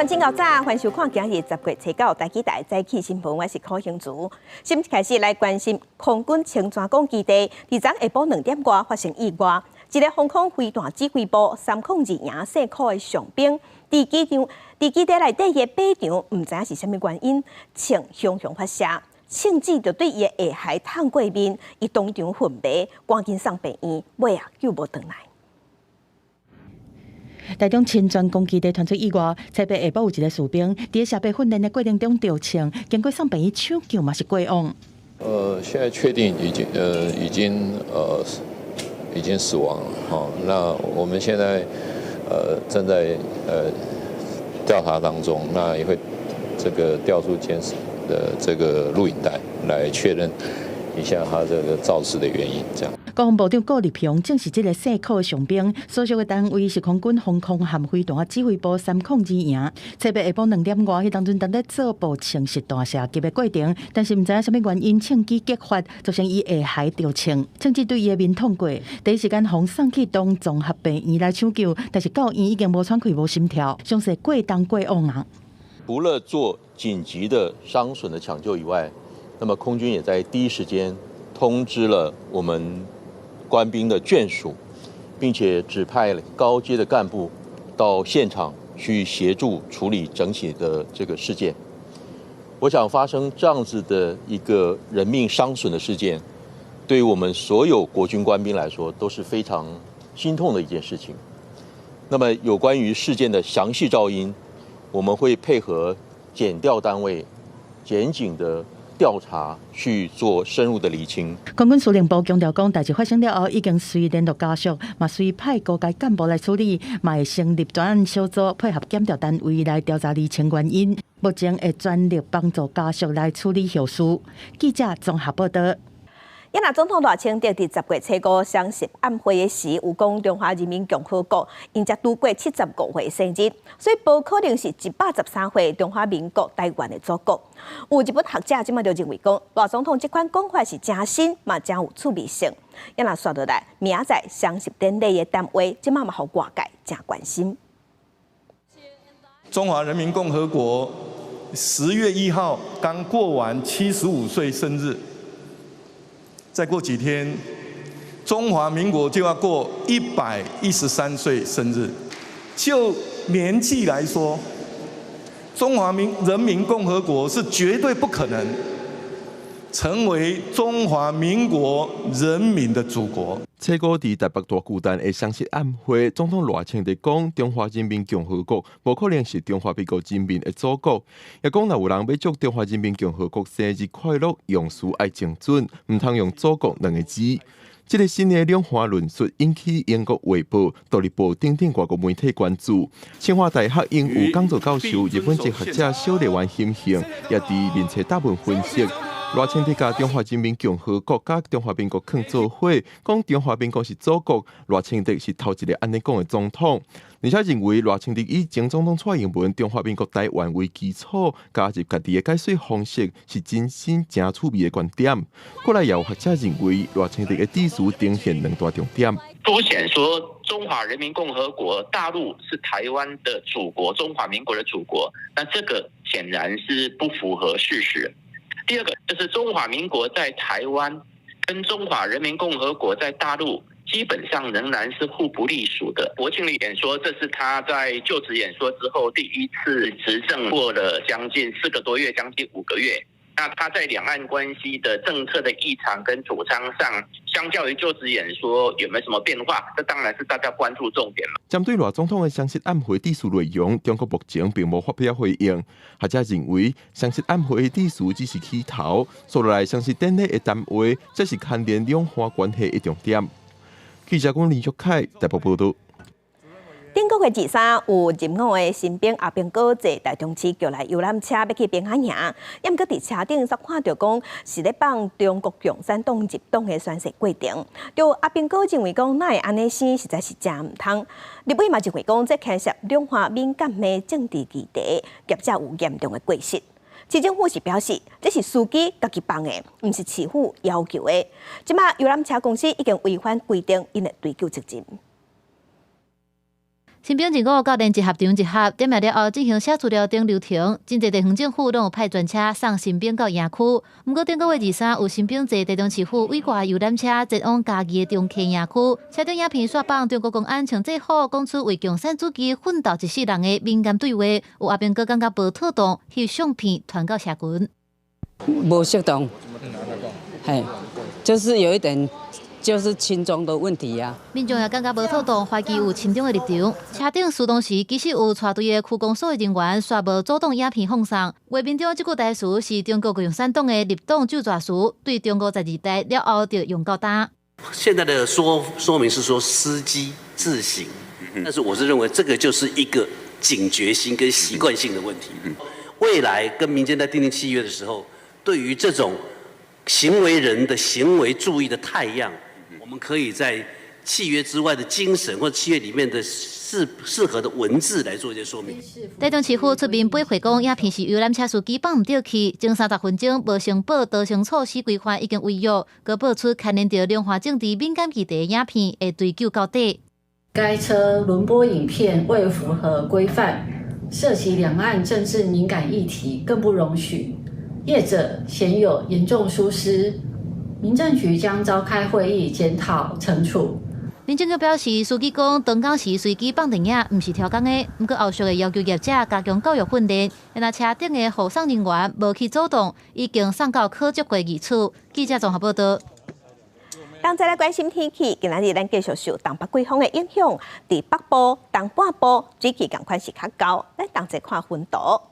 真𠢕早，歡迎收看今日10月初9台語台早起新聞，我是柯興竹。新聞開始來關心空軍清泉崗基地，佇昨下晡2點外發生意外，一个防空飛彈指揮部302營姓柯的上兵，佇機場佇基地內底的靶場，毋知影是啥物原因，槍雄雄發射，槍子就對伊的下頦燙過面，伊當場昏迷，趕緊送病院，尾仔救無轉來。台中清泉崗基地傳出意外，初八下晡有一个士兵佇射靶訓練的過程中著槍，經過送病院搶救嘛是過往。現在確定已經死亡了。哦，那我們現在正在調查當中，那也會這個調出監視的這個錄影帶來確認一下他這個肇事的原因，這樣。國防部長顧立雄證實，這个姓柯的上兵所屬的單位是空軍防空和飛彈指揮部302營。初八下晡2點外，彼當陣當咧做步槍實彈射擊的過程，但是毋知影啥物原因，槍支激發，造成伊下頦著槍，槍支對伊的面燙過，第一時間予送去東綜合病院來搶救，但是到院已經無喘氣、無心跳，傷勢過重過往啊。除了做緊急的傷損的搶救以外，那麼空軍也在第一時間通知了我們官兵的眷屬，並且指派高階的幹部到現場去協助處理整起的這個事件。我想發生這樣子的一個人命傷損的事件，對於我們所有國軍官兵來說都是非常心痛的一件事情。那麼有關於事件的詳細肇因，我們會配合檢調單位、檢警的調查去做深入的釐清。空軍司令部強調講，代誌發生了後，已經隨聯絡家屬，嘛隨派高階幹部來處理，嘛會成立專案小組，配合檢調單位來調查釐清原因。目前會全力幫助家屬來處理後事。記者綜合報道。也若總統賴清德佇10月初5雙十晚會的時，有講中華人民共和國𪜶才拄過75歲生日，所以無可能是113歲中華民國台灣的祖國。有日本學者這馬就認為講，賴總統這款講法是誠新，嘛誠有趣味性。也若煞落來，明仔載雙十典禮的談話，這馬嘛予外界誠關心。中華人民共和國10月1號剛過完75歲生日。再過幾天，中華民國就要過113歲生日。就年紀來說，中華民人民共和國是絕對不可能成為中華民國人民的祖國。初五佇台北大巨蛋的雙十晚會，總統賴清德講，中華人民共和國無可能是中華民國人民的祖國。也講若有人欲祝中華人民共和國生日快樂，用詞愛精準，毋通用祖國兩个字。這个新的兩岸論述引起英國衛報、獨立報等等外國媒體關注。清華大學榮譽講座教授、日本籍學者小笠原欣幸也佇面冊貼文分析。賴清德共中華人民共和國佮中華民國囥做伙，講中華民國是祖國，賴清德是頭一个按呢講的總統，而且認為賴清德以前總統蔡英文中華民國台灣為基礎，加入家己的解說方式，是真新誠趣味的觀點。過來也有學者認為賴清德的致詞呈現兩大重點。凸顯說中華人民共和國大陸是台灣的祖國，中華民國的祖國，那這個顯然是不符合事實。第二個就是中華民國在台灣跟中華人民共和國在大陸基本上仍然是互不隸屬的。國慶的演說，這是他在就職演說之後第一次執政過了將近4個多月，將近5個月。那他在兩岸關係的政策的立場跟主張上，相較於就職演說有沒有什麼變化？這當然是大家關注重點了。針對賴總統的雙十晚會致詞內容，中國目前並無發表回應。學者認為，雙十晚會致詞只是起頭，接落來雙十典禮的談話，才是牽連兩岸關係的重點。記者郭林玉凱台北報道。頂個月23有入伍的新兵阿兵哥坐台中市叫來遊覽車欲去兵仔營，毋過佇車頂煞看著講是咧放中國共產黨入黨的宣誓過程。就阿兵哥認為講，哪會按呢生實在是誠毋通。立委嘛認為講，這牽涉兩岸敏感的政治議題，業者有嚴重的過失。市政府是表示，這是司機家己放的，毋是市府要求的。這馬遊覽車公司已經違反規定，𪜶會追究責任。新兵任務到連集合場集合，點名了後進行寫資料等流程。真濟地方政府攏有派專車送新兵到營區。毋過頂個月23有新兵坐台中市府委掛遊覽車前往嘉義的中溪營區，車頂影片煞放中國公安穿制服講出為共產主義奮鬥一世人的敏感對話，有阿兵哥感覺無妥當，翕相片傳到社群。無適當，嘿，就是有一點。就是親中的問題啊！民眾也感覺無妥當，懷疑有親中的立場。車頂出動時，其實有帶隊的區公所的人員，煞無阻擋影片放送。畫面中這句台詞是中國共產黨的入黨就誓詞，對中國在二代了後就用到今。現在的說明是說司機自行，但是我是認為這個就是一個警覺心跟習慣性的問題。未來跟民間在訂定契約的時候，對於這種行為人的行為注意的態樣，我們可以在契約之外的精神，或契約裡面的適合的文字來做一些說明。台中市府出面駁回講，影片是遊覽車司機放毋著去，前30分鐘無申報逃生措施規範已經違約，閣爆出牽連著兩岸政治敏感議題的影片會追究到底。該車輪播影片未符合規範，涉及兩岸政治敏感議題，更不容許。業者顯有嚴重疏失。民政局將召開會議檢討懲處。民政局表示，司機講當工時隨機放電影，毋是刁工的。毋過後續會要求業者加強教育訓練。若車頂的護送人員無去阻擋，已經送到考績會議處。記者綜合報道。咱再來關心天氣，今仔日咱繼續受東北季風的影響，佇北部、東半部水氣仝款是較高。咱同齊看雲圖。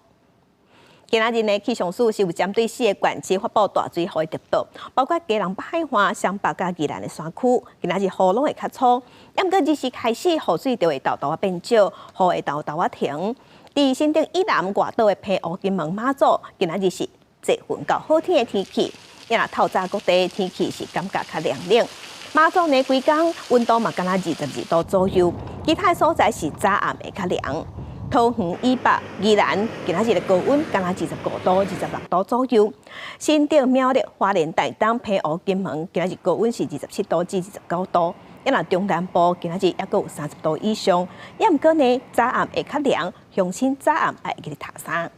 今仔日呢，氣象署是有針對四個縣市發布大水雨的特報，包括基隆北海岸、雙北佮宜蘭的山區。今仔日雨攏會較粗，毋過日時開始雨水就會沓沓仔變少，雨會沓沓仔停。佇新竹以南外島的澎湖、金門、馬祖，今仔日是濟雲到好天的天氣。若透早各地天氣是感覺較涼冷。馬祖呢，規工溫度嘛，敢若22度左右，其他所在是早暗會較涼。桃園以北、宜蘭，今仔日的高溫敢若25度、26度左右。新竹、苗栗、花蓮、台東、澎湖、金門，今仔日高溫是27度至29度。若中南部今仔日猶閣有30度以上。猶毋過呢，早暗會較涼，鄉親早暗愛會記得疊衫。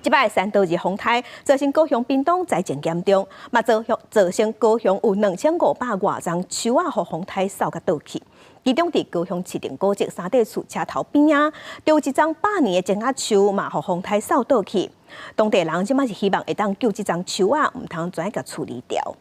這擺山道二風颱造成高雄屏東災情嚴重，嘛造成高雄有2500外叢樹仔予風颱掃共倒去。其中佇高雄市定古蹟三塊厝車頭邊仔，就有一叢百年的松仔樹嘛，予風颱掃倒去。當地人這擺是希望會當救這叢樹仔，毋通全共處理掉。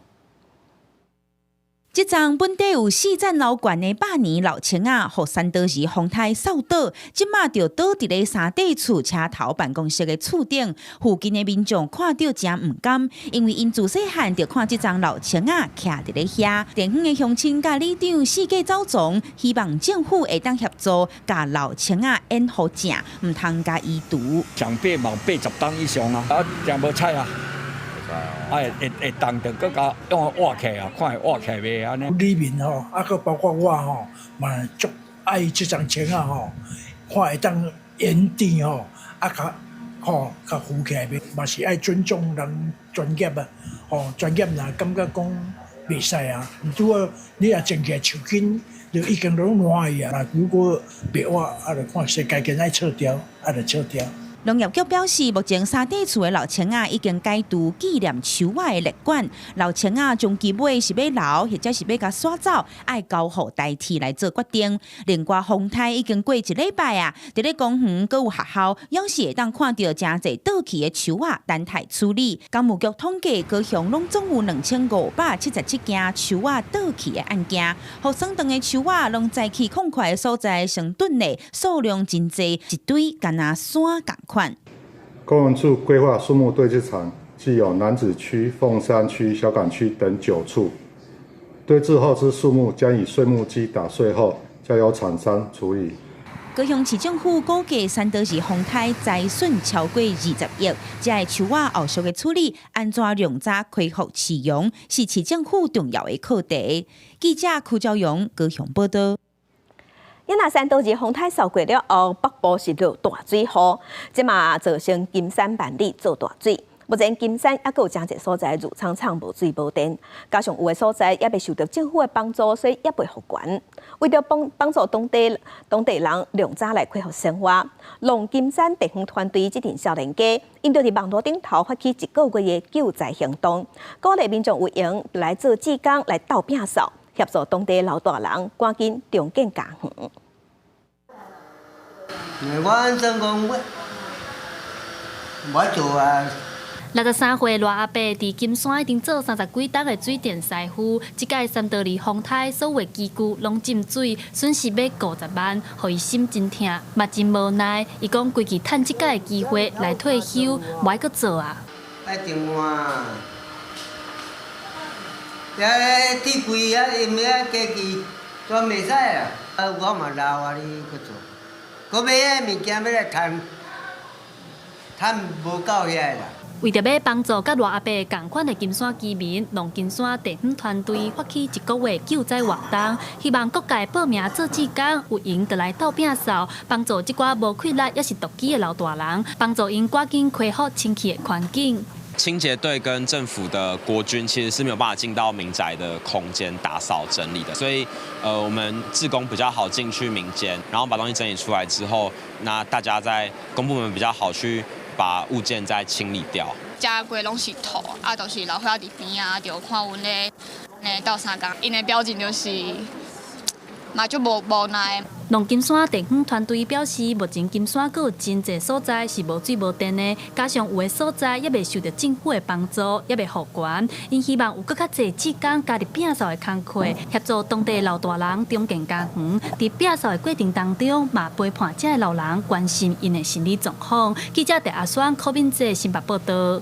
這叢本底有四層樓懸的百年老松仔，予山道二風颱掃倒，這馬就倒佇咧三塊厝車頭辦公室的厝頂。附近的民眾看著誠毋甘，因為𪜶自細漢就看這叢老松仔徛佇咧遐。地方的鄉親佮里長四界走傱，希望政府會當協助，共老松仔掩護正，毋通共移除。上八嘛80冬以上啊，啊，誠無彩啊。啊，會動著，閣共用挖起來啊，看會挖起來袂按呢。里民吼，啊，閣包括我吼，嘛足愛這叢松仔吼，看會當延長吼，啊，共吼共扶起來袂，嘛是愛尊重人專業啊，吼，專業若感覺講袂使啊，拄好你若種起來樹根就已經攏爛去啊，如果袂挖，啊，就看說家己愛撤掉，啊，就撤掉。農業局表示，目前三塊厝的老松仔已經解除紀念樹仔的列管，老松仔終其尾是欲留，或者是欲共徙走，愛交予台鐵來做決定。另外，風颱已經過一禮拜啊，佇咧公園閣有學校，猶是會當看著誠濟倒去的樹仔等待處理。工務局統計，高雄攏總有2577件樹仔倒去的案件，予損斷的樹仔攏載去空塊的所在，成噸的數量真濟，一堆敢若山仝款。公園處規劃樹木堆置場，計有楠梓區、鳳山區、小港區等九處。堆置後之樹木將以碎木機打碎後，交由廠商處理。高雄市政府估計山道二風颱災損超過20億，這个樹仔後續的處理，按怎量早恢復市容，是市政府重要的課題。記者柯昭陽高雄報道。因若山道二風颱掃過了後，北部是落大水雨，這馬造成金山萬里做大水。目前金山猶閣有誠濟所在貯倉廠無水無電，加上有的所在猶未受著政府的幫助，所以猶未復原。為著幫幫助當地當地人量早來恢復生活，農金山地方團隊這陣少年家，𪜶就佇網路頂頭發起一個月的救災行動，鼓勵民眾有閒來做志工來鬥摒掃，協助當地老大人趕緊重建家園。我怎講我我做啊。 63歲賴阿伯佇金山已經做三十幾冬的水電師傅，這擺三多利風颱，所有機具攏浸水，損失欲50萬，予伊心真疼，嘛真無奈。伊講規氣趁這擺的機會來退休，無愛閣做啊。愛電話，遐鐵櫃啊，因遐機器全袂使啊。啊，我嘛老啊，你閣做，閣買遐物件欲來趁，趁無夠遐啦。為著欲幫助佮賴阿伯仝款的金山居民，農金山地方團隊發起一個月救災活動，希望各界報名做志工，有閒就來鬥摒掃，幫助這寡無氣力抑是獨居的老大人，幫助𪜶趕緊恢復清氣的環境。清潔隊跟政府的國軍其實是沒有辦法進到民宅的空間打掃整理的，所以，我們志工比較好進去民間，然後把東西整理出來之後，那大家在公部門比較好去把物件再清理掉。遮規攏是土，啊，就是老歲仔佇邊仔，就看阮咧咧鬥相共，𪜶的表情就是嘛足無無奈。農金山地方團隊表示，目前金山閣有真濟所在是無水無電的，加上有的所在猶未受著政府的幫助，猶未復原。𪜶希望有閣較濟志工加入摒掃的工課，協助當地老大人重建家園。佇摒掃的過程當中，嘛陪伴這个老人，關心𪜶的心理狀況。記者鄭阿雙、柯敏哲新北報導。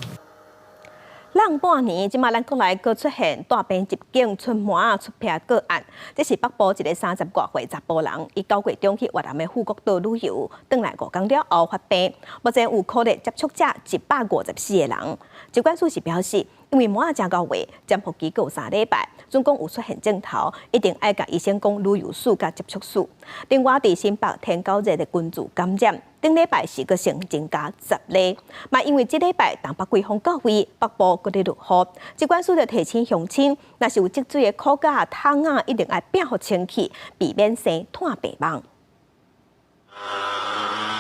冷半年，這馬咱國內閣出現帶病入境春蟎仔出癖個案。這是北部一个三十外歲查埔人，伊9月中去越南的富國島旅遊，轉來5工了後發病，目前有可能接觸者154個人。疾管署是表示，因為蟎仔誠𠢕話，潛伏期閣有3禮拜，準講有出現症頭，一定愛共醫生講旅遊史佮接觸史。另外，佇新北天狗熱的群聚感染，頂禮拜是閣新增加10例，嘛因為這禮拜東北季風到位，北部閣咧落雨，疾管署就提醒鄉親，若是有積水的箍架、桶仔，一定愛摒予清氣，避免生湠病蠓。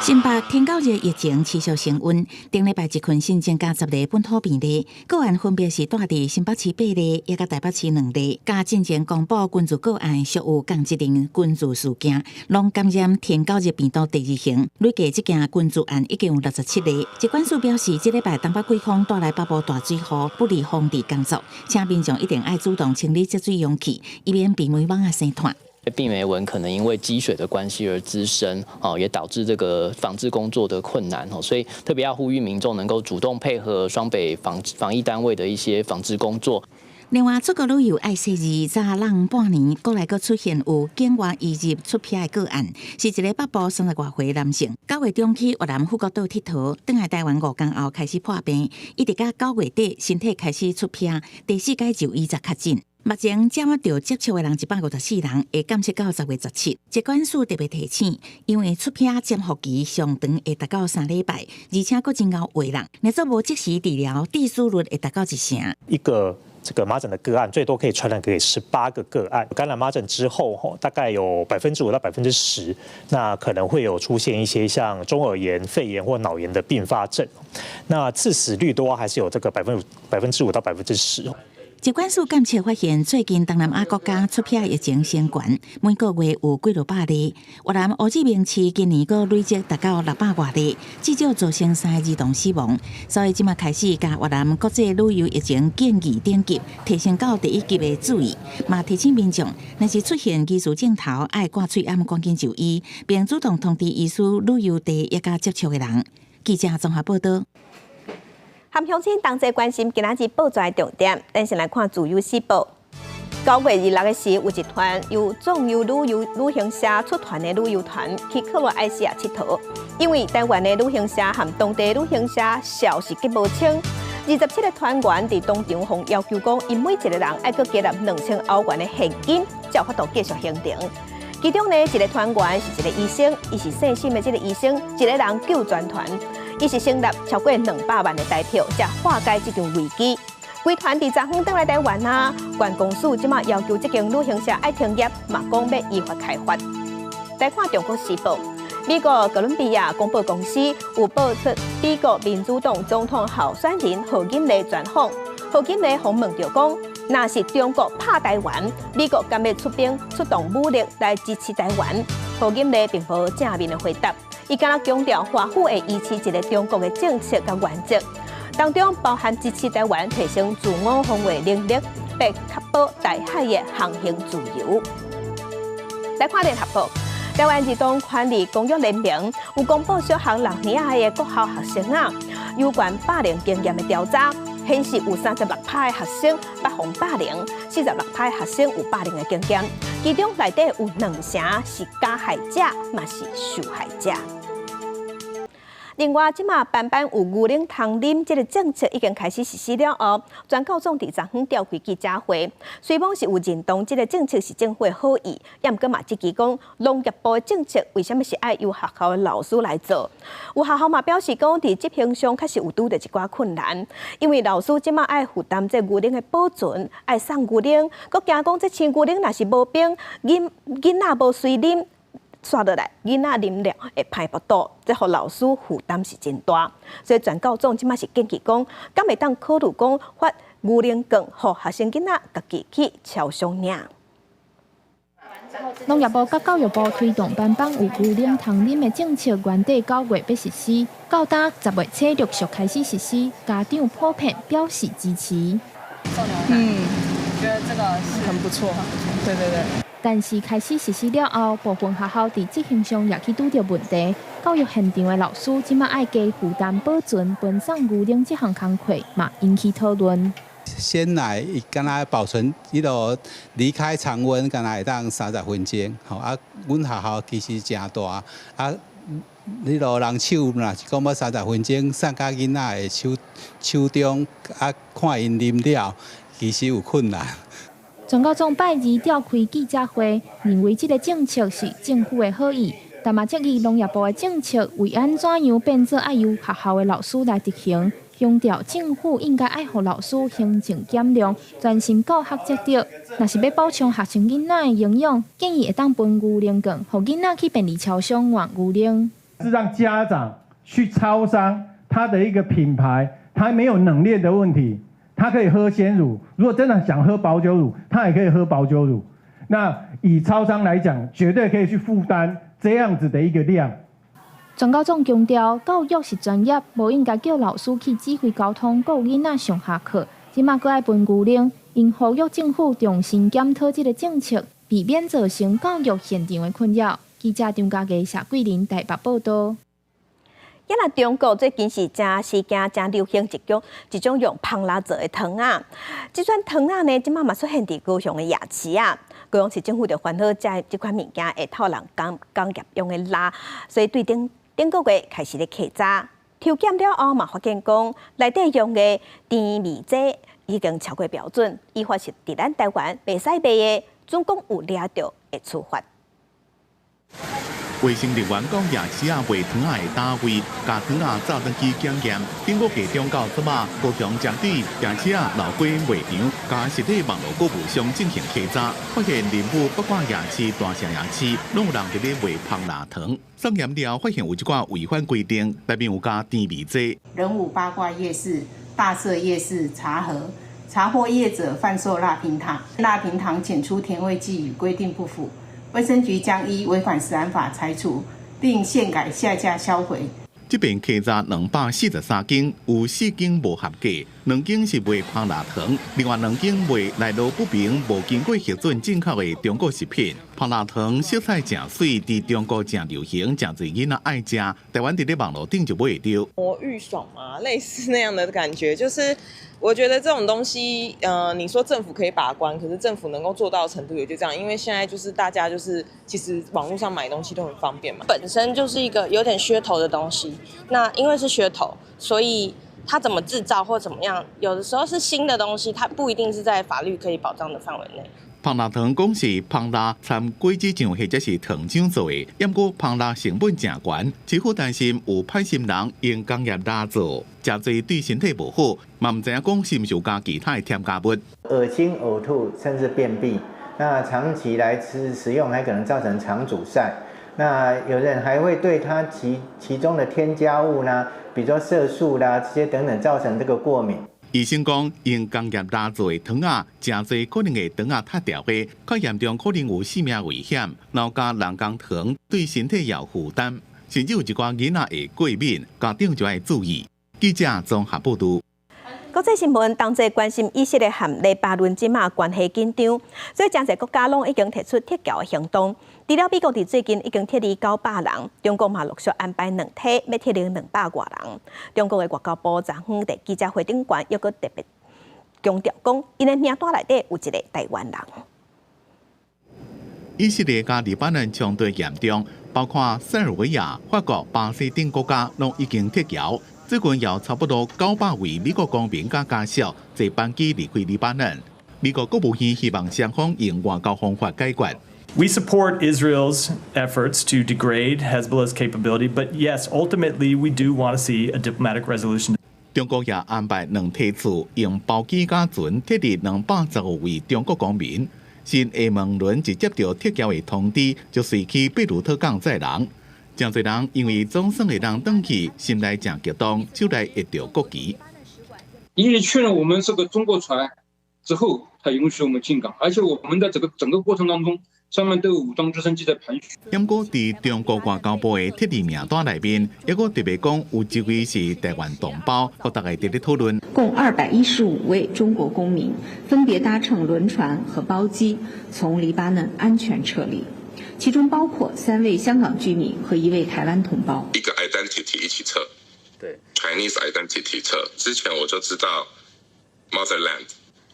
新北天狗熱疫情持續升溫，頂禮拜一群新增加10例本土病例，個案分別是住佇新北市八例，抑佮台北市兩例。佮進前公布群聚個案，屬有仝一例群聚事件，攏感染天狗熱病毒第二型。累計這件群聚案已經有67例。疾管署表示，這禮拜東北季風帶來北部大水雨，不利防治工作，請民眾一定愛主動清理積水容器，以免病媒蚊仔生湠。病媒蚊可能因為積水的關係而滋生，哦，也導致這個防治工作的困難，哦，所以特別要呼籲民眾能夠主動配合雙北防防疫單位的一些防治工作。另外，出國旅遊愛細膩，早冷半年，國內閣出現有境外移入出癖的個案，是一个北部三十外歲男性，9月中去越南富國島𨑨迌，轉來台灣5工後開始破病，一直到9月底身體開始出癖，第四擺就醫才確診。目前掌握著接觸的人154人，會監測到10月17。疾管署特別提醒，因為出癖潛伏期上長會達到3禮拜，而且閣真𠢕話人，若做無及時治療，致死率會達到一成。一個這個麻疹的個案最多可以傳染給18個個案。感染麻疹之後，吼，大概有5%到10%，那可能會有出現一些像中耳炎、肺炎或腦炎的併發症。那致死率多還是有這個5%到10%。疾管署監測發現，最近東南亞國家出癖疫情升懸，每個月有幾落百例。越南胡志明市今年閣累積達到600外例，至少造成三个兒童死亡。所以這馬開始共越南國際旅遊疫情建議等級提升到第一級的注意，嘛提醒民眾，若是出現疑似症頭，愛掛喙罨趕緊就醫，並主動通知醫師旅遊地抑佮接觸的人。記者綜合報導。和鄉親同齊關心今仔日報紙的重點，咱先來看《自由時報》。9月26的時，有一團由壯遊旅遊旅行社出團的旅遊團去克羅埃西亞𨑨迌，因為台灣的旅行社和當地旅行社消息極無清，27個團員佇當場予要求講，𪜶每一個人愛閣加納2000歐元的現金，才有法度繼續行程。其中呢，一個團員是一個醫生，伊是細心的這个醫生，一个人救全團。伊是成立超過200萬的台票，才化解這場危機。集團佇昨昏轉來台灣啊，觀光署這馬要求這間旅行社愛停業，嘛講欲依法開罰。來看中國時報，美國哥倫比亞廣播公司有播出美國民主黨總統候選人賀錦麗專訪，賀錦麗訪問著講，若是中國拍台灣，美國敢欲出兵出動武力來支持台灣？賀錦麗並無正面的回答，伊敢若強調華府會維持一個中國的政策佮原則。當中包含支持台灣提升自我防衛能力，欲確保台海的航行自由。來看聯合報，台灣兒童權利公約聯盟有公布小學6年仔的國校學生啊，有關霸凌經驗的調查，顯示有36%的學生捌予霸凌，46%的學生有霸凌的經驗，其中內底有兩成是加害者，嘛是受害者。另外，這馬班班有牛奶通啉這个政策已經開始實施了後，全教總佇昨昏召開記者會，雖罔是有認同這个政策是政府的好意，也毋過嘛質疑講農業部的政策為啥物是愛由學校的老師來做？有學校嘛表示講，佇執行上確實有拄著一寡困難，因為老師這馬愛負擔這牛奶的保存，愛送牛奶，閣驚講這清牛奶若是無冰，囡囡仔無隨啉。煞落來，囡仔啉了會歹腹肚，這予老師負擔是真大。所以全教總這馬是建議講，敢會當考慮講發牛奶券，予學生囡仔家己去超商領。農業部佮教育部推動班班有牛奶通啉的政策，原底9月欲實施，到今10月初陸續開始實施，家長普遍表示支持。嗯，覺得這個是很不錯，對對對。但是開始實施了後，部分學校佇執行上也去拄著問題。教育現場的老師這馬愛加負擔保存、分送牛奶這項工課，嘛引起討論。鮮奶伊敢若保存彼落離開常溫，敢若會當30分鐘。吼啊，阮學校其實誠大啊，彼落人手若是講欲30分鐘送到囡仔的手手中，啊，看𪜶啉了，其實有困難。全教總拜二召開記者會，認為這个政策是政府的好意，但嘛質疑農業部的政策為按怎樣變做愛由學校的老師來執行，強調政府應該愛予老師行政減量，專心教學才對。若是欲補充學生囡仔的營養，建議會當分牛奶券，予囡仔去便利超商換牛奶。是讓家長去超商，他的一個品牌，他沒有冷鏈的問題。他可以喝鮮乳，如果真的想喝保久乳，他也可以喝保久乳。那以超商來講，絕對可以去負擔這樣子的一個量。全教總強調，教育是專業，無應該叫老師去指揮交通，顧囡仔上下課。這馬閣愛分牛奶，應呼籲政府重新檢討這个政策，避免造成教育現場的困擾。記者張家傑、謝桂林台北報導。抑若中國最近是誠時行、誠流行一種用蜂蠟做的糖仔，這款糖仔呢，這馬嘛出現佇高雄的夜市啊。高雄市政府就煩惱這款物件會透人工工業用的蠟，所以對頂頂個月開始咧稽查，抽檢了後嘛，發現講內底用的甜味劑已經超過標準，依法是佇咱台灣袂使賣的，準講有掠著會處罰。衛生人員講，夜市仔賣糖仔的單位，共糖仔走轉去檢驗。頂個月中到這馬，高雄針對夜市仔老街賣場，佮實體網路購物商進行稽查，發現林武八卦夜市、大城夜市，攏有人佇咧賣蜂蠟糖。送驗了，發現有一寡違反規定，內面有加甜味劑。仁武八卦夜市、大社夜市查核，查獲業者販售蠟平糖，蠟平糖檢出甜味劑與規定不符。衛生局將依違反食安法裁處，並限改下架銷毀。這邊稽查243間，有4間無合格，2間是賣蜂蠟糖，另外2間賣來路不明、無經過核准進口的中國食品。蜂蠟糖色彩誠媠，佇中國誠流行，誠濟囡仔愛食。台灣佇咧網路頂就買會著。魔芋爽嘛，類似那樣的感覺，就是我覺得這種東西，你說政府可以把關，可是政府能夠做到的程度也就這樣，因為現在就是大家就是其實網絡上買東西都很方便嘛。本身就是一個有點噱頭的東西，那因為是噱頭，所以它怎麼製造或怎麼樣，有的時候是新的東西，它不一定是在法律可以保障的範圍內。蜂蜡糖講是蜂蠟摻果子醬或者是糖漿做的，毋過蜂蠟成本誠懸，市府擔心有歹心人用工業蠟做，食濟對身體無好，嘛毋知影講是毋是有加其他的添加物。噁心、嘔吐，甚至便秘。那長期來吃食用，還可能造成腸阻塞。那有人還會對它其中的添加物呢，比如說色素啦這些等等，造成這個過敏。醫生講，用工業蠟做的糖仔，食濟可能會腸仔塌掉的，較嚴重可能有性命危險。然後加人工糖對身體也有負擔，甚至有一寡囡仔會過敏，家長就愛注意。記者綜合報導。國際新聞，當濟關心以色列和黎巴嫩這馬關係緊張，所以誠濟國家攏已經提出撤僑的行動。除了美國佇最近已經撤離900人，中國嘛陸續安排兩梯欲撤離200外人。中國的外交部昨昏佇記者會頂懸，猶閣特別強調講，𪜶的名單內底有一个台灣人。以色列佮黎巴嫩衝突嚴重，包括塞爾維亞、法國、巴西等國家攏已經撤僑。最近有差不多900位美國公民佮家屬坐班機離開黎巴嫩。美國國務院希望雙方用外交方法解決。 We support Israel's efforts to degrade Hezbollah's capability, but yes, ultimately we do want to see a diplomatic resolution. 中國也安排兩梯次用包機佮船撤離215位中國公民。新廈門輪一接到撤僑的通知，就隨去貝魯特港載人。誠濟人因為總算會當轉去，心內誠激動，手內挹著國旗。因為確認我們是個中國船之後，才允許我們進港，而且我們在這個整個過程當中，上面都有武裝直升機在盤旋。毋過，佇中國外交部的撤離名單內面，猶閣特別講有一位是台灣同胞，予大家佇咧討論。共215位中國公民分別搭乘輪船和包機，從黎巴嫩安全撤離。其中包括3位香港居民和1位台灣同胞。一個 identity 一起撤，對，Chinese identity 撤。之前我就知道 motherland，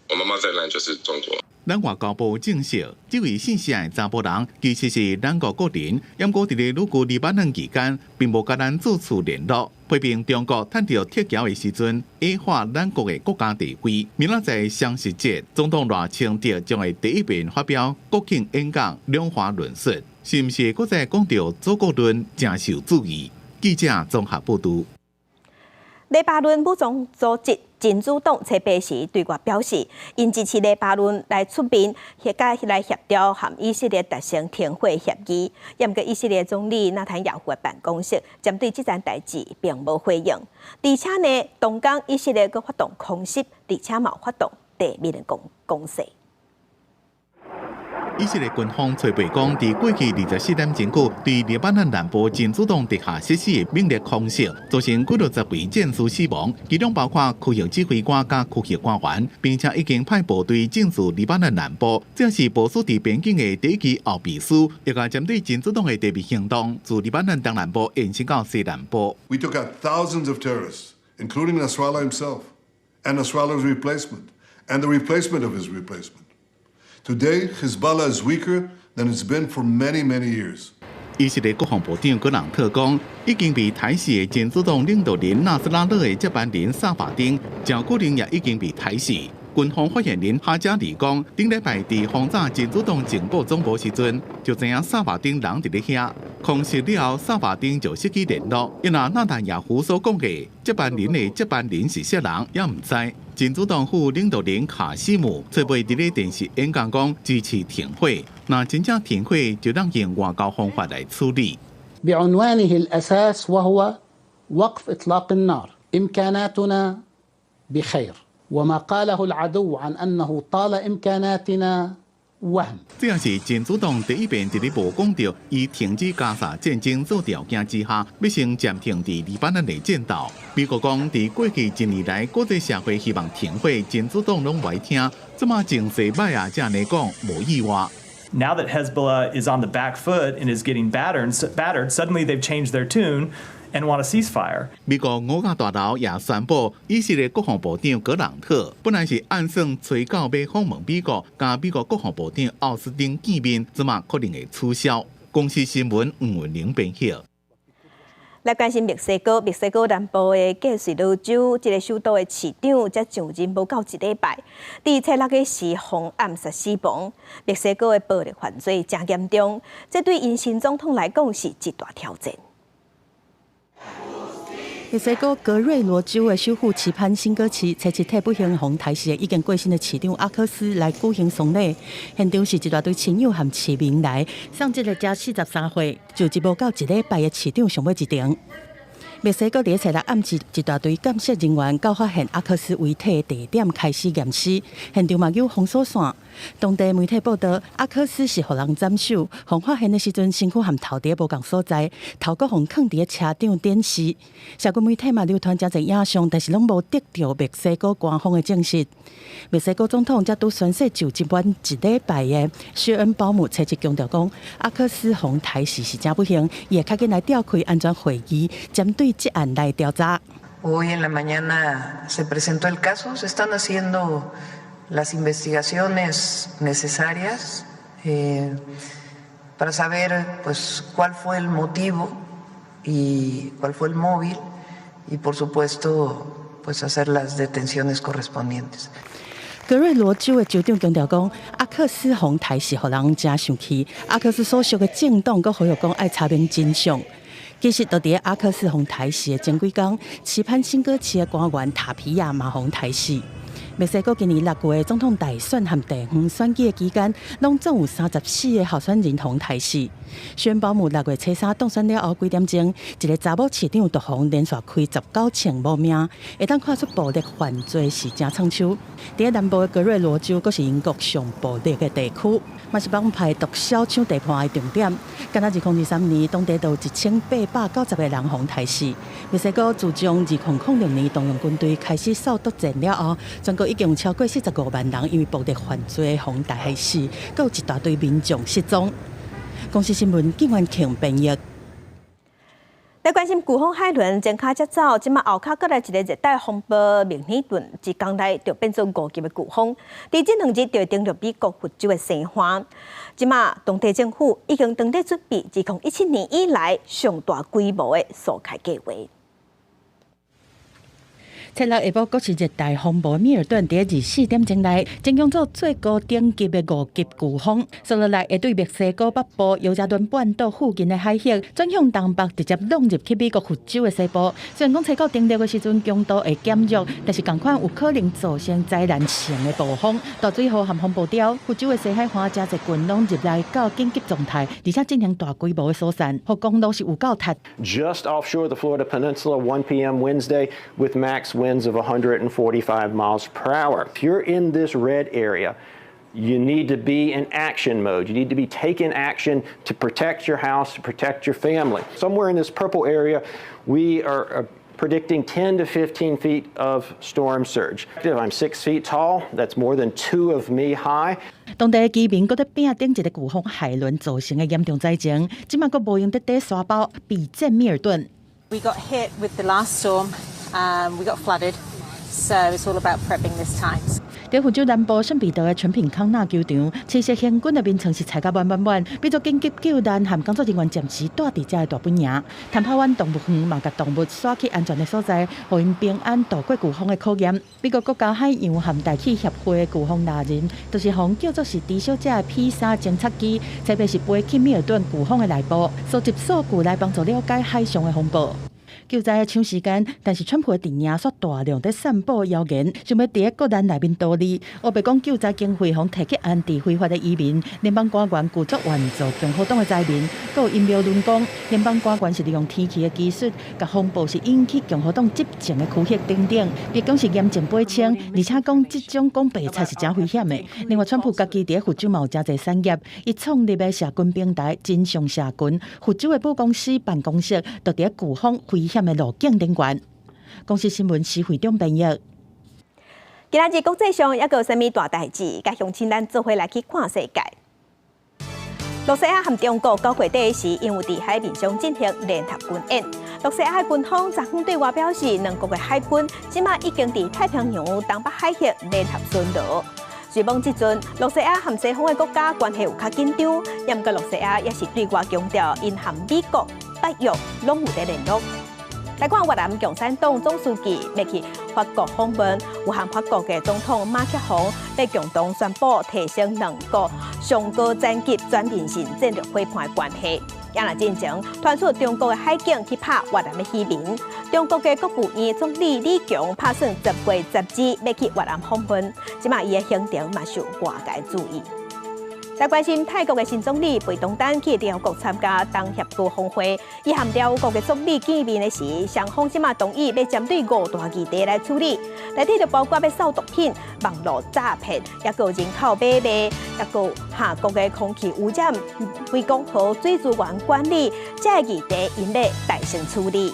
我們 motherland 就是中國。咱外交部證實，這位姓謝的查埔人其實是咱國國人，毋過佇咧旅居黎巴嫩期間，並無佮咱做厝聯絡。批評中國趁著撤僑的時陣，矮化咱國的國家地位。明仔載雙十節，總統賴清德將會第一遍發表國慶演講，兩華論述，是毋是閣再講著祖國論，誠受注意。記者綜合報導。黎巴嫩武裝組織真主黨初八時對外表示，𪜶支持黎巴嫩來出面協解來協調和以色列達成停火協議。毋過以色列總理納坦雅胡的辦公室針對這件代誌並無回應。而且呢，同工以色列閣發動空襲，而且嘛發動地面的攻勢。以色列軍方初八講，佇過去24點鐘內，對黎巴嫩南部真主黨地下設施的猛烈空襲，造成幾落十位戰士死亡，其中包括區域指揮官佮區域官員，並且已經派部隊進駐黎巴嫩南部。這是部署佇邊境的第一支後備師，欲共針對真主黨的地面行動，自黎巴嫩東南部延伸到西南部。 We took out thousands of terrorists, including Nasrallah himself, and Nasrallah's replacement, and the replacement of his replacement. Today, Hezbollah is weaker than it's been for many, many years. 以色列國防部長格朗特講，已經被刣死的真主黨領導人納斯拉勒的接班人薩法丁，誠可能也已經被刣死。軍方發言人哈加里講，頂禮拜佇轟炸真主黨情報總部時陣，就知影薩法丁人佇咧遐。空襲了後，薩法丁就失去聯絡。因為納坦雅胡所講的接班人的接班人是啥人，也毋知。真主黨副領導人卡西姆初八佇咧電視演講講支持停火，若真正停火，就當用外交方法來處理。 بعنوانه الأساس وهو وقف إطلاق النار إمكاناتنا بخير وما قاله العدو عن أنه طال إمكاناتنا وهم。這也是真主黨第一遍佇咧無講著以停止加沙戰爭做條件之下，欲先暫停佇黎巴嫩的戰鬥。美國講，佇過去一年來，國際社會希望停火，真主黨攏無愛聽，這馬情勢䆀啊，才按呢講無意外。 Now that Hezbollah is on the back foot and is getting battered, suddenly they've changed their tune and want a ceasefire. 美國五角大樓也宣布，以色列國防部長格朗特本來是按算揣九欲訪問美國，佮美國國防部長奧斯汀見面，這馬可能會取消。公視新聞吳文玲編譯。來關心墨西哥，墨西哥南部的格瑞羅州，這个首都的市長才上任無夠一禮拜，佇初六的時予暗殺死亡。墨西哥的暴力犯罪誠嚴重，這對𪜶新總統來講是一大挑戰。墨西哥格瑞羅州的首府奇潘辛哥市，初七替不幸予刣死的已經過身的市長阿克斯來舉行喪禮。現場是一大堆親友和市民來送這个才43歲，就職無夠一禮拜的市長上尾一程。墨西哥佇初六暗時，一大堆鑑識人員到發現阿克斯遺體的地點開始驗屍，現場嘛有封鎖線。當地媒體報道，阿克斯是予人斬首，予發現的時陣身軀和頭佇無仝所在，頭閣予囥佇車頂展示。社群媒體嘛流傳誠濟影像，但是攏無得著墨西哥官方的證實。墨西哥總統才拄宣誓就職滿一禮拜的薛恩鮑姆，初七強調講，阿克斯予刣死是誠不幸，伊會較緊來召開安全會議，針對這案來調查。 Hoy en la mañana se presentó el caso, se están haciendo las investigaciones necesarias para saber, pues, cuál fue el motivo y cuál fue el móvil y, por supuesto, pues, hacer las detenciones correspondientes. 格瑞羅州的州長強調講，阿克斯予刣死予人誠生氣。阿克斯所屬的政黨閣呼籲講愛查明真相。其實，就佇阿克斯予刣死的前幾工，奇潘辛哥市的官員塔皮亞嘛予刣死。墨西哥今年6月總統大選和地方選舉的期間，攏總有34個候選人予刣死。薛鮑姆6月初三當選了後幾點鐘，一个查某市長就予連續開19槍無命，會當看出暴力犯罪是誠創手。佇南部的格瑞羅州，閣是𪜶國上暴力的地區，嘛是幫派毒梟搶地盤的重點。敢若2023年，當地就有1890個人予刣死。墨西哥自從2006年動用軍隊開始掃毒戰了後，全國已經有超過45萬人因為暴力犯罪予刣死，閣有一大堆民眾失蹤。公視新聞，金元慶編譯。來關心颶風海倫前跤才走，這馬後跤閣來一个熱帶風暴明尼頓，一工內就變做5級的颶風。佇這兩日就會登陸美國佛州的西岸。這馬當地政府已經當咧準備2017年以來上大規模的疏開計畫。初六下晡，閣是熱帶風暴米爾頓，佇24點鐘內，增強做最高等級的5級颶風，紲落來會對墨西哥北部尤加敦半島附近的海域轉向東北，直接浪入去美國佛州的西部。雖然講初九登陸的時陣強度會減弱，但是仝款有可能造成災難性的暴風、大水雨和風暴潮。佛州的西海岸誠濟郡攏入來到緊急狀態，而且進行大規模的疏散，予公路是有夠塞。 Just offshore the Florida Peninsula, 1 p.m. Wednesday, with max winds of 145 miles per hour. If you're in this red area, you need to be in action mode. You need to be taking action to protect your house, to protect your family. Somewhere in this purple area, we are predicting 10 to 15 feet of storm surge. If I'm 6 feet tall, that's more than two of me high. 當地居民閣咧拚頂一个颶風海倫造成的嚴重災情，這馬閣無閒得底沙包備戰米爾頓。 We got hit with the last storm. We got flooded, so it's all about prepping this time. 佇佛州南部聖彼得的全品康納球場，七色行軍的眠床是塞甲滿滿滿，變做緊急救難和工作人員暫時蹛佇遮的大本營。坦帕灣動物園嘛，共動物徙去安全的所在，予𪜶平安度過颶風的考驗。美國國家海洋和大氣協會的颶風獵人，就是予叫做是豬小姐的 P3偵測機，特別是飛去米爾頓颶風的內部，收集數據來幫助了解海上的風暴。救災搶時間，但是川普的陣營煞大量佇散布謠言，想欲佇國難內面圖利。烏白講救災經費予提去安置非法的移民，聯邦官員拒絕援助共和黨的災民。閣有陰謀論講，聯邦官員是利用天氣的技術，共風暴是引起共和黨執政的區域等等。白宮是嚴正駁斥，而且講這種講白菜是誠危險的。另外，川普家己佇佛州嘛有誠濟產業，伊創立的社群平台真相社群，佛州的母公司辦公室就佇颶風危險的路徑頂懸。公視新聞施惠中編譯。今仔日國際上猶閣有啥物大代誌？共鄉親咱做伙來去看世界。露西亞和中國9月底時，𪜶有佇海面上進行聯合軍演。露西亞的軍方昨昏對外表示，兩國的海軍這馬已經佇太平洋東北海域聯合巡邏。雖罔這陣，露西亞和西方的國家關係有較緊張，毋過露西亞也是對外強調，𪜶和美國北約攏有佇聯絡。來看越南共產黨總書記欲去法國訪問，有和法國的總統馬克宏欲共同宣布提升兩國上高層級全面性戰略夥伴關係。也若進前傳出中國的海警去拍越南的漁民，中國的國務院總理李強拍算10月12欲去越南訪問，這馬伊的行程嘛受外界注意。來關心泰國的新總理貝東丹去聯合國參加東協高峰會，伊和聯合國的總理見面的時，雙方這馬同意欲針對五大議題來處理，內底就包括欲掃毒品、網路詐騙，抑閣有人口買賣，抑閣有哈國的空氣污染、湄公河水資源管理，這个議題𪜶欲大聲處理。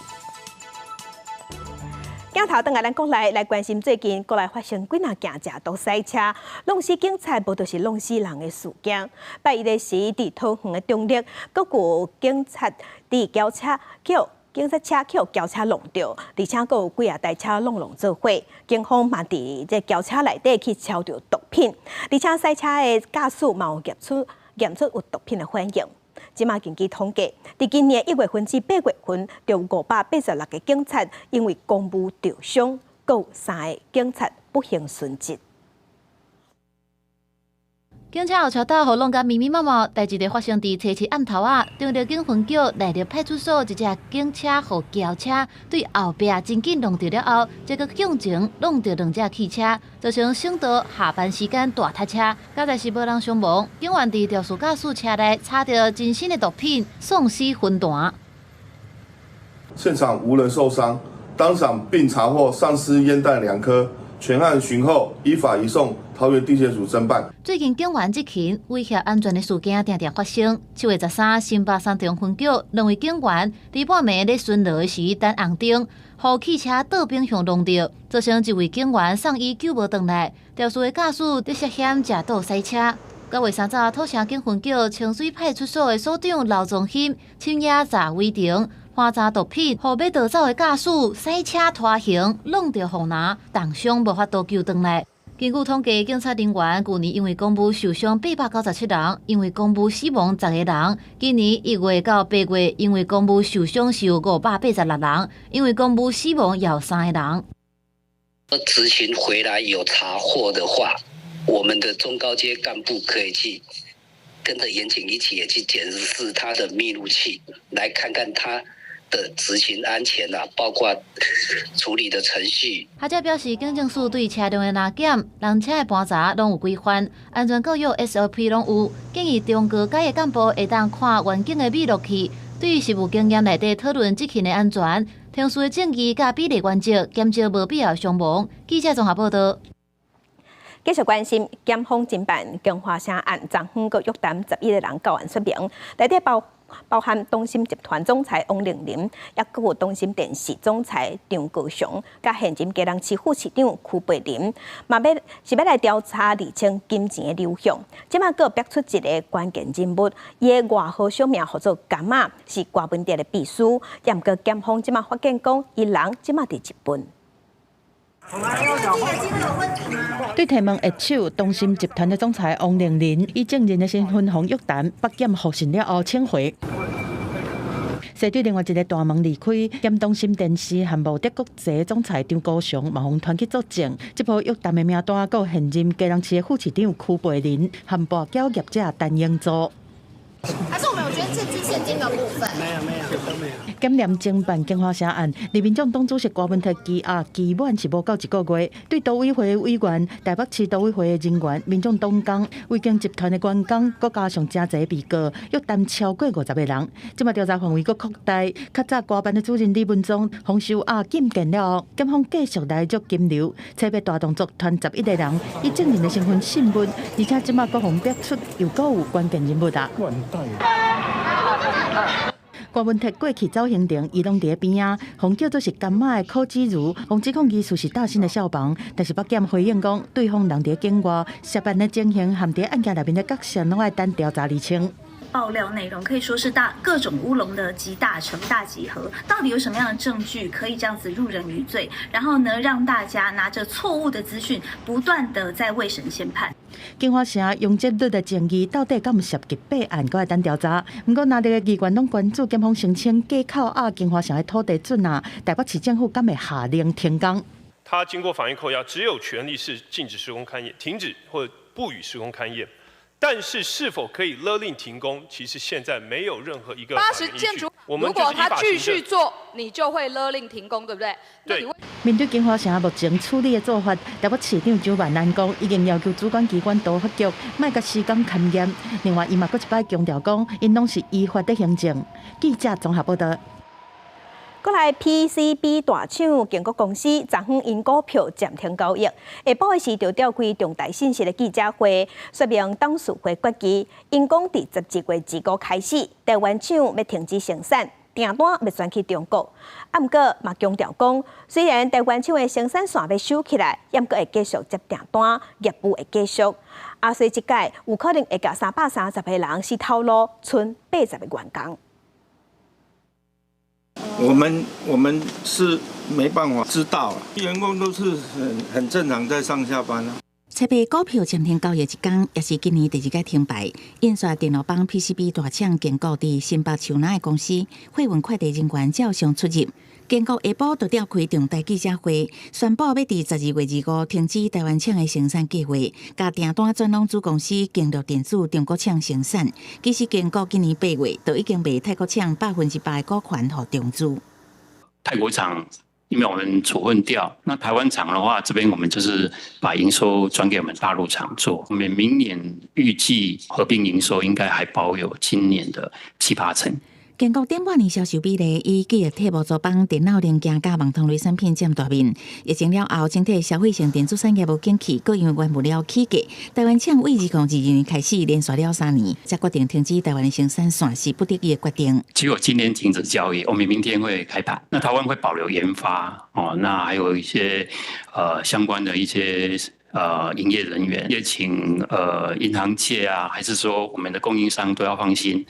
鏡頭轉來咱國內來關心最近國內發生幾若件食毒賽車，弄死警察，無就是弄死人的事件。拜一的時，佇桃園的中壢，閣有警察佇轎車去予警察車去予轎車挵著，而且閣有幾仔台車攏攏做伙。警方嘛佇這轎車內底去抄著毒品，而且賽車的駕駛嘛有驗出有毒品的反應。這馬根據統計，佇今年1月份至8月份，就有586個警察因為公務著傷，閣有三个警察不幸殉職。警車後車斗予弄甲密密麻麻，代誌就發生佇初七暗頭仔，中壢警分局內壢派出所一隻警車予轎車對後壁真緊弄著了後，這閣向前弄著兩隻汽車，造成省道下班時間大塞車。佳哉是無人傷亡，警員佇肇事駕駛車內查著真新的毒品，喪屍分彈。現場無人受傷，當場並查獲喪屍煙彈兩顆，全案尋獲，依法移送桃園地檢署偵辦。最近警員執勤威脅安全的事件定定發生。7月13，新北三重分局兩位警員佇半暝咧巡邏時等紅燈，予汽車倒反向挵著，造成一位警員送醫救無轉來。肇事的駕駛則涉嫌食毒賽車。9月3十，土城警分局清水派出所的所長劉宗興深夜查違停，盤查毒品，予欲逃走的駕駛賽車拖行，挵著護欄，重傷無法度救轉來。根據統計，警察人員舊年因為公務受傷897人，因為公務死亡10個人。今年1月到8月，因為公務受傷是有586人，因為公務死亡有三個人。執勤回來有查獲的話，我們的中高階幹部可以去跟着員警一起也去檢視他的密錄器，來看看他的執勤安全啊，包括處理的程序。學者表示，警政署對車輛的臨檢、人車的盤查攏有規範，安全教育 SOP 攏有，建議中高階的幹部會當看員警的密錄器，對實務經驗內底討論執勤的安全、程序的正義佮比例原則，減少無必要傷亡。記者綜合報道。繼續關心檢方偵辦京華城案，昨昏閣約談11個人到案說明，內底包含東森集團總裁王凌林，抑閣有東森電視總裁張高雄，佮現任基隆市副市長邱培林，嘛欲是欲來調查釐清金錢的流向。這馬閣逼出一个關鍵人物，伊的外號小名號做柑仔，是柯文哲的秘書。也毋過檢方這馬發現講，伊人這馬佇日本。對提問握手，東森集團的總裁王凌林以證人的身份予約談，北檢獲訊了後請回。踅對另外一个大門離開，兼東森電視和茂德國際總裁張高雄嘛予傳去作證。這波約談的名單，閣有現任基隆市的副市長邱培林和跋筊業者陳英祖。還是我們有捐獻捐現金的部分？沒有沒有都沒有。檢驗偵辦京華城案，民進黨主席柯文哲羈押期滿是無夠一個月，對都委會委員、台北市都委會的人員、民眾黨工、維京集團的員工，閣加上誠濟被告，約談超過50個人。這馬調查範圍閣擴大，較早國辦的主任李文忠予收押禁見了後，檢方繼續來捉金流，冊欲大動作傳11個人，以證人的身份訊問，而且這馬閣予逼出又閣有關鍵人物啊。柯文哲過去走行程，伊攏佇咧邊仔，予叫做是柑仔的柯子如，予指控疑似是搭新的消防，但是北檢回應講，對方人佇咧境外，涉案的情形和佇案件內面的角色，攏愛等調查釐清。爆料內容，可以說是大各種烏龍的集大成大集合。到底有什麼樣的證據可以這樣子入人於罪？然後呢，讓大家拿着錯誤的資訊，不斷的在未審先判。京華城容積率的爭議到底敢有涉及弊案，閣愛等調查。毋過，若這個議員攏關注檢方聲稱假扣押京華城的土地準啊，台北市政府敢會下令停工？他經過法院扣押，只有權利是禁止施工勘驗，停止或不予施工勘驗。但是是否可以勒令停工，其實現在沒有任何一個 80建築，如果他繼續做，你就會勒令停工，對不對？對。面對京華城目前處理的做法，台北市長蔣萬安講，已經要求主管機關都發局莫共施工勘驗。另外，伊嘛閣一擺強調講，𪜶攏是依法佇行政。記者綜合報道。過來 PCB 大廠建國公司，昨昏𪜶股票暫停交易。下晡的時就召開重大信息的記者會，說明董事會決議，𪜶講佇12月25開始，台灣廠欲停止生產，訂單欲轉去中國。啊，毋過嘛強調講，雖然台灣廠的生產線欲收起來，猶閣會繼續接訂單，業務會繼續。啊，所以這擺有可能會共330個人死頭路，賰80個員工。我們是沒辦法知道，員工都是很正常在上下班啊。台北股票暫停交易一工，也是今年第二擺停牌。印刷電路板 PCB 大廠建國佇新北樹林的公司，貨運快遞人員照常出入。建國下晡就召開重大記者會，宣布欲佇12月25停止台灣廠的生產計劃，共訂單轉予子公司經略電子中國廠生產。其實建國今年8月就已經賣泰國廠8%的股權予中資。泰國廠因為我們處分掉，那台灣廠的話，這邊我們就是把營收轉給我們大陸廠做。我們明年預計合併營收應該還保有今年的七八成。建國頂半年銷售比例以記憶體模組板、電腦零件佮網通類產品佔大面。疫情了後，整體消費性電子產業無景氣，閣因為原物料起價，台灣廠對2022年開始連續了3年，才決定停止台灣的生產線，是不得已的決定。只有今天停止交易，我們明天會開盤。那台灣會保留研發哦，那還有一些相關的一些營業人員，也請銀行界啊，還是說我們的供應商都要放心。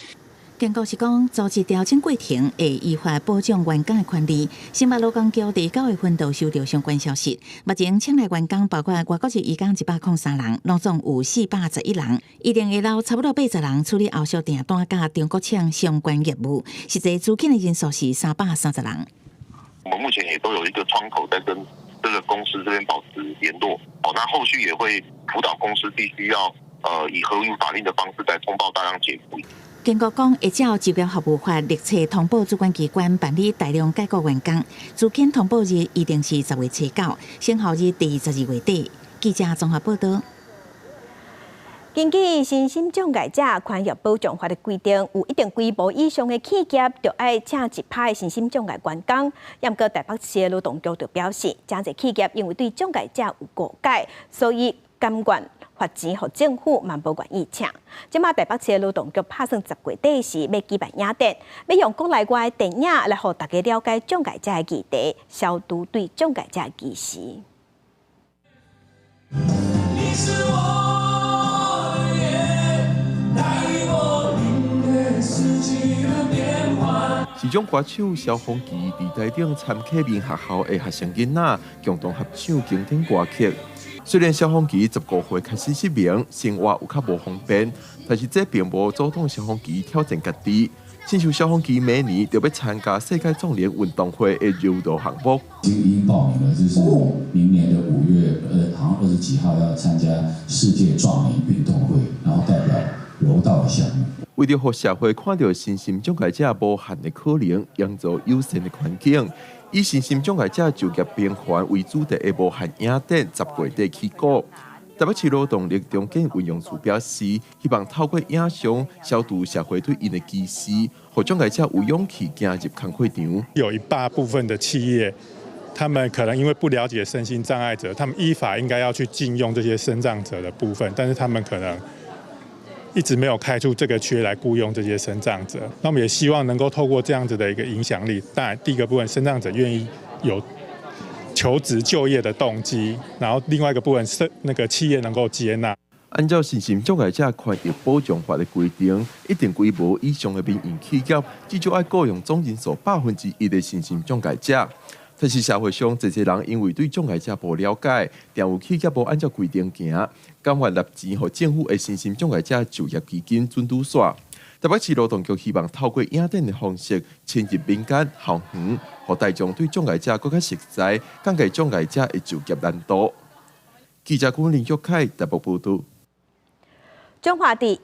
建國是講，組織調整過程會依法保障員工的權利。新北勞工局佇9月份就收到相關消息，目前廠內員工包括外國籍移工103人，攏總有411人，一定會留差不多80人處理後續訂單佮中國廠相關業務，實際資遣的人數是330人。我們目前也都有一個窗口在跟這個公司這邊保持聯絡，哦，那後續也會輔導公司必須要以合於法令的方式來通報大量解雇。建國講會照就業服務法，立冊通報主管機關辦理大量解雇員工，資遣通報日一定是10月初9，生效日佇12月底。記者綜合報道。根據身心障礙者權益保障法的規定，有一定規模以上的企業，就愛請1%的身心障礙員工。毋過台北市的勞動局就表示，誠濟企業因為對障礙者有誤解，所以甘願罰錢予政府，嘛無願意請。這馬台北市的勞動局拍算10月底時欲舉辦影展，欲用國內外的電影來予大家了解障礙者的議題，消除對障礙者的歧視。你是我的眼，帶我領略四季的變幻。時裝歌手蕭芳琪佇台頂參啟明學校的學生囡仔共同合唱經典歌曲。雖然蕭芳琪15歲開始失明，生活有較無方便，但是這並無阻擋蕭芳琪挑戰家己。親像蕭芳琪明年就欲參加世界壯年運動會的柔道項目。已經報名了，就是明年的5月，好像20幾號要參加世界壯年運動會，然後代表柔道的項目。為著予社會看著身心障礙者無限的可能，營造友善的環境，以身心障礙者就業平權為主題的無限影展10月底起鼓。台北市勞動力重建運用處表示，希望透過影像消除社會對𪜶的歧視，予障礙者有勇氣行入工課場。有一大部分的企業，他們可能因為不了解身心障礙者，他們依法應該要去進用這些身障者的部分，但是他們可能一直沒有開出這個缺來僱用這些身障者。那我們也希望能夠透過這樣子的一個影響力，當然第一個部分，身障者願意有求職就業的動機，然後另外一個部分是那個企業能夠接納。按照身心障礙者權益保障法的規定，一定規模以上的民營企業，至少愛雇用總人數1%的身心障礙者。但是社會上濟濟人因為對障礙者無了解，定有企業無按照規定行，甘願納錢予政府的身心障礙者就業基金準拄煞。台北市勞動局希望透過影展的方式，深入民間校園，予大眾對障礙者閣較熟悉，降低障礙者的就業難度。記者郭林玉凱台北報導。彰化佇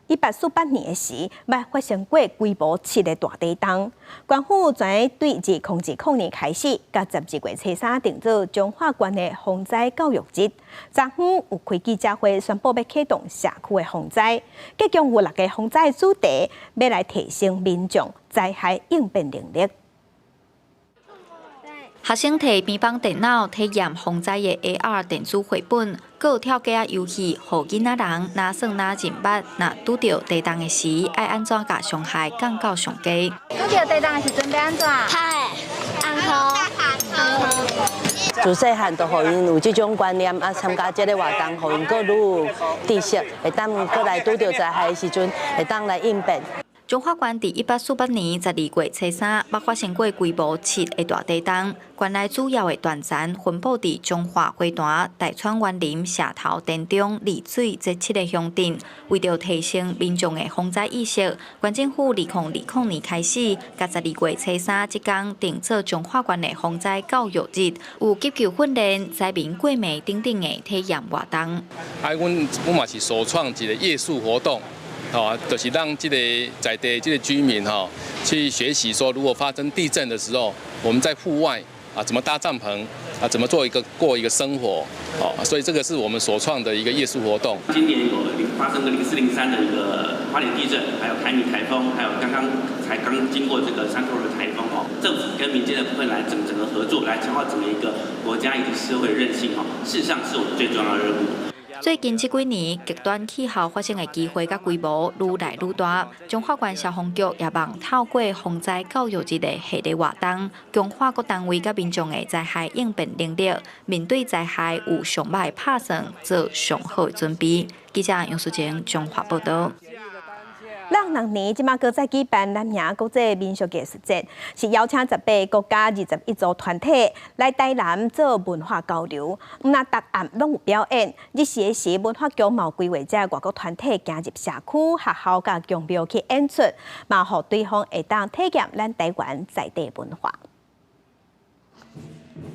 1848年的時，捌發生過規模7的大地動。縣府轉對2020年開始，佮12月初3定做彰化縣的防災教育日。昨昏有開記者會宣布欲啟動社區的防災，結共有六个防災主題，欲來提升民眾災害應變能力。學生提平板電腦體驗防災的 AR 電子繪本，閣有跳格仔遊戲，予囡仔人若算若認捌，若拄著地動的時，愛按怎共傷害降到上低。拄著地動的時陣欲按怎？拍，按號，自細漢就予𪜶有這種觀念，啊，參加這个活動，予𪜶閣愈有知識，會當閣來拄著災害的時陣，會當來應變。彰化縣佇1848年12月初3，捌發生過規模7的大地動。縣內主要的斷層分布佇彰化花壇、大川員林、社頭、田中、麗水這七个鄉鎮。為著提升民眾的防災意識，縣政府2020年開始，共12月初3這工定做彰化縣的防災教育日，有急救訓練、災民過暝等等的體驗活動。啊，阮阮嘛是首創一個夜宿活動。吼，就是讓這個在地這個居民吼去學習說，如果發生地震的時候，我們在戶外啊怎麼搭帳篷啊，怎麼做一個過一個生活，哦，所以這個是我們所創的一個夜宿活動。今年有發生個0403的一個花蓮地震，還有凱米颱風，還有剛剛才剛經過這個山托爾颱風哦，政府跟民間的部分來整整個合作，來強化整個一個國家以及社會韌性哦，事實上是我們最重要的任務。最近這幾年，極端氣候發生的機會佮規模愈來愈大。彰化縣消防局也望透過防災教育日的系列活動，強化各單位佮民眾的災害應變能力，面對災害有上歹的拍算，做上好的準備。記者楊淑靜彰化報導。咱人年這馬閣再舉辦南營國際民俗藝術節，是邀請18個國家21組團體來台南做文化交流。毋但逐暗攏有表演，日時的時，文化局嘛有規劃這外國團體行入社區、學校佮宮廟去演出，嘛予對方會當體驗咱台灣在地文化。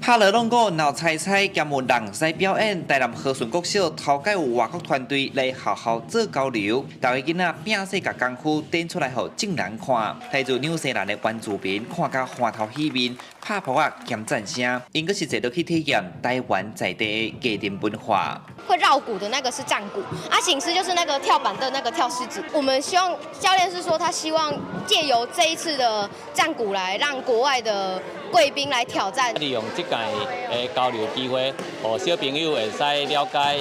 拍鑼弄鼓鬧彩彩，兼有人獅表演。台南和順國小頭擺有外國團隊來學校做交流，逐个囡仔摒細共功夫展出來予眾人看。來自紐西蘭的原住民看甲歡頭喜面，拍噗仔兼讚聲，𪜶閣是坐落去體驗台灣在地的家庭文化。會繞鼓的那個是戰鼓，啊，醒獅就是那個跳板的那個跳獅子。我們希望教練是說，他希望借由這一次的戰鼓來讓國外的貴賓來挑戰。利用這屆的交流機會，予小朋友會使了解，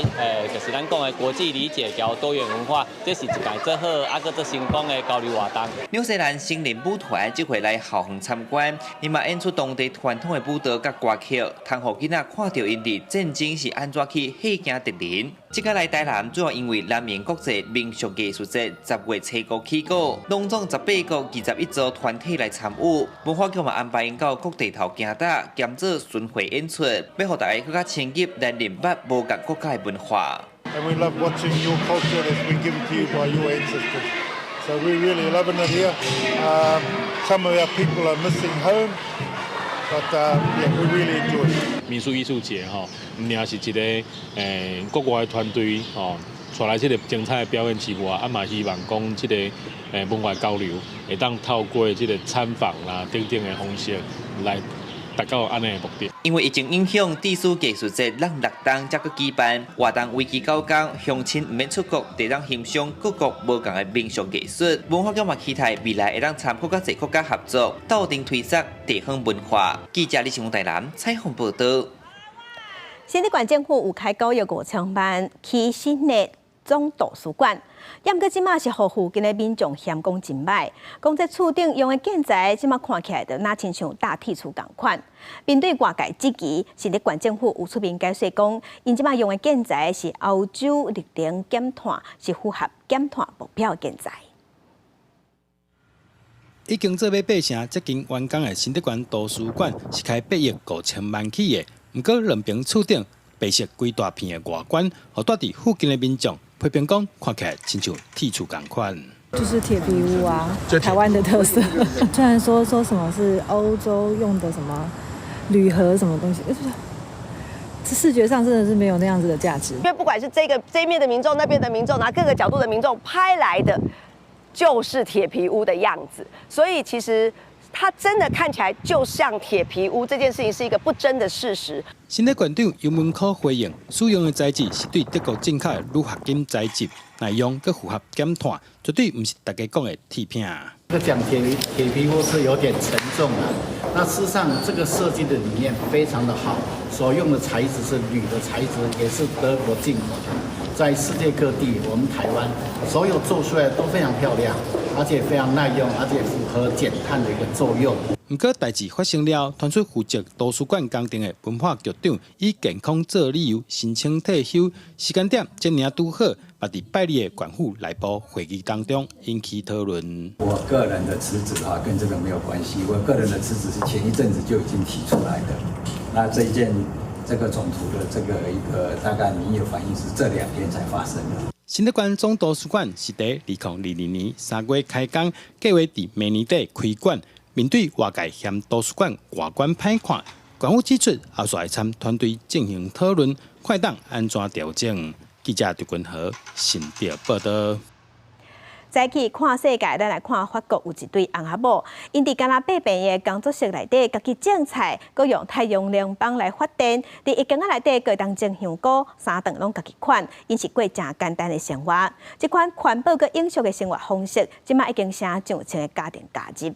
就是咱講的國際理解佮多元文化，這是一屆最好、啊，閣最成功的交流活動。紐西蘭森林舞團這回來校園參觀，𪜶嘛演出當地傳統的舞蹈佮歌曲，通予囡仔看著𪜶佇戰爭是按怎去嚇驚敵人。這擺來台南主要因為南瀛國際民俗藝術節10月初5起鼓，攏總18國21組團體來參與。文化局嘛安排𪜶到各地頭行踏，兼做巡迴演出，欲予大家閣較深入來認捌無仝國家的文化。 And we love watching your culture that's been given to you by your ancestors. So we're really loving it here. Some of our people are missing home, but yeah, we really enjoy it. 民俗藝術節吼，毋但是一个國外的團隊吼，帶來這个精彩的表演之外，啊嘛希望講這个文化交流會當透過這个參訪啦等等的方式來達到按呢的目的。因為疫情影響，地書藝術節咱六冬才閣舉辦，活動為期9天，鄉親毋免出國，就當欣賞各國無仝的民俗藝術。文化局嘛期待未來會當參閣較濟國家合作，鬥陣推廣地方文化。記者李新台南採訪報導。新竹縣政府有開購約5000萬，起新的總圖書館。毋過這馬是予附近的民眾嫌講真䆀，講這厝頂用的建材，這馬看起來就若親像大鐵厝仝款。面對外界質疑，新竹縣政府有出面解釋講，𪜶這馬用的建材是歐洲綠能減碳，是符合減碳目標的建材。已經做欲八成接近完工的新竹縣圖書館是開8億5千萬起的，毋過兩爿厝頂白色規大片的外觀，予蹛佇附近的民眾批評講，看起來親像鐵厝仝款。就是鐵皮屋啊，台灣的特色。雖然說說什麼是歐洲用的什麼鋁合什麼東西，這視覺上真的是沒有那樣子的價值。因為不管是這個這面的民眾、那邊的民眾，拿各個角度的民眾拍來的，就是鐵皮屋的樣子，所以其實它真的看起來就像鐵皮屋，這件事情是一個不爭的事實。新竹縣長游文可回應，使用的材質是對德國進口的鋁合金材質，耐用閣符合減碳，絕對毋是大家講的鐵片。這個講鐵皮屋是有點沉重啊。那事實上，這個設計的理念非常的好，所用的材質是鋁的材質，也是德國進口的。在世界各地，我們台灣所有做出來都非常漂亮，而且非常耐用，而且符合減碳的一個作用。毋過代誌發生了，傳出負責圖書館工程的文化局長以健康做理由申請退休，時間點這爾拄好，嘛佇拜二的縣府內部會議當中引起討論。我個人的辭職啊，跟這個沒有關係。我個人的辭職是前一陣子就已經提出來的。那這一件這個總圖的這個一個大概民意反應是這兩天才發生的。新竹縣總圖書館是佇2022年3月開工，計劃佇明年底開館。面對外界嫌圖書館外觀歹看，縣府指出後續會參團隊進行討論，看當按怎調整。記者張君和新竹報導。早起看世界，咱來看法國有一對翁仔某，𪜶佇干焦八坪的工作室內底，家己種菜，閣用太陽能板來發電。佇一間仔內底，閣會當種香菇，三頓攏家己款，𪜶是過誠簡單的生活。這款環保閣永續的生活方式，這馬已經成上千个家庭加入。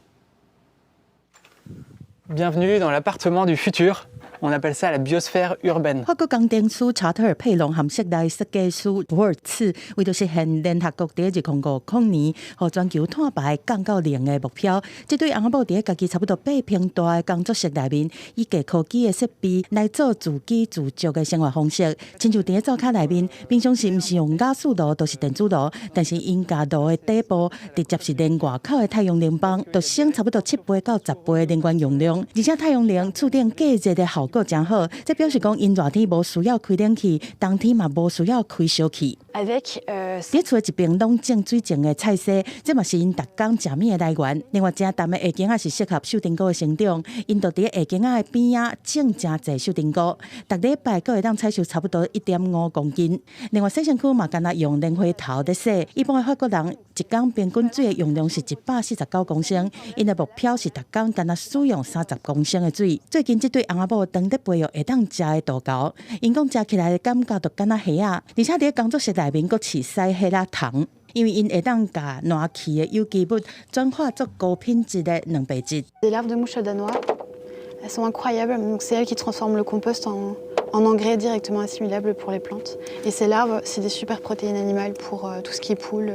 Bienvenue dans l'appartement du futur. On appelle ça la biosphère urbaine. 法國工程師查特爾佩隆和室內設計師博爾茨，為著實現聯合國佇2050年，予全球碳排降到零的目標，這對翁仔某佇家己差不多8坪大的工作室內面，以低科技的設備來做自給自足的生活方式。親像佇咧灶跤內面，平常時毋是用瓦斯爐，就是電子爐，但是𪜶共爐的底部直接是連外口的太陽能板，就省差不多7倍到10倍的能源用量，而且太陽能厝頂隔熱的效果誠好，這表示講𪜶熱天無需要開冷氣，冬天嘛無需要開燒氣。佇厝的一邊攏種水種的菜蔬，這嘛是𪜶逐工食物的來源。另外，誠澹的下間仔是適合秀珍菇的生長，𪜶就佇下間仔的邊仔種誠濟秀珍菇，逐禮拜閣會當採收差不多1.5公斤。另外，洗身軀嘛，干焦用蓮花頭咧洗。一般的法國人一工平均水的用量是149公升，𪜶的目標是逐工干焦使用30公升的水。最近這對翁仔某當咧培育會當食的豆莢，𪜶講食起來的感覺就敢若蝦仔，而且佇工作室內面閣飼屎蝦仔蟲，因為𪜶會當共爛去的有機物轉化做高品質的蛋白質。 Des larves de mouches à danois, elles sont incroyables. Donc c'est elles qui transforment le compost en engrais directement assimilable pour les plantes. Et ces larves, c'est des super protéines animales pour tout ce qui est poule,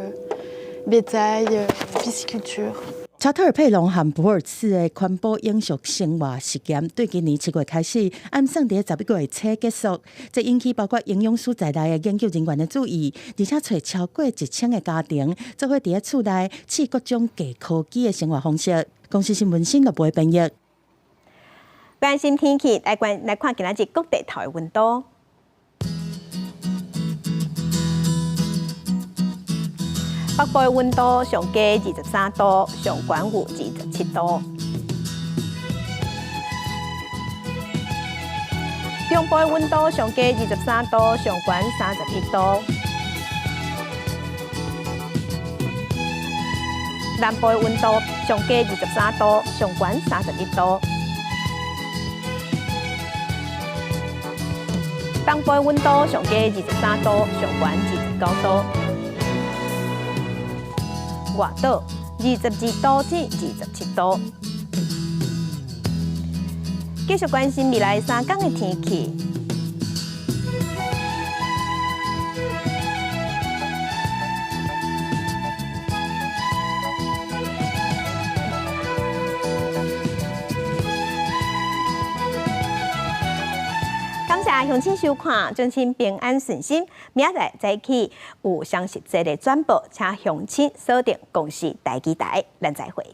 bétail, pisciculture. 查特爾佩隆和博爾茨的環保永續生活實驗，對今年7月開始，按算佇11月初結束。這引起包括營養師在內的研究人員的注意，而且揣超過1000個家庭，做伙佇咧厝內試各種低科技的生活方式。公視新聞新樂部的編譯。關心天氣，來關來看今仔日各地頭的溫度。北部的溫度上低23度，上懸有27度。中部的溫度上低23度，上懸31度。南部的溫度上低23度，上懸31度。東部的溫度上低23度，上懸29度。外島22度至27度。繼續關心未來3天的天氣。鄉親收看，祝親平安順心。明仔載早起有詳細的轉播，請鄉親鎖定公視台語台，咱再會。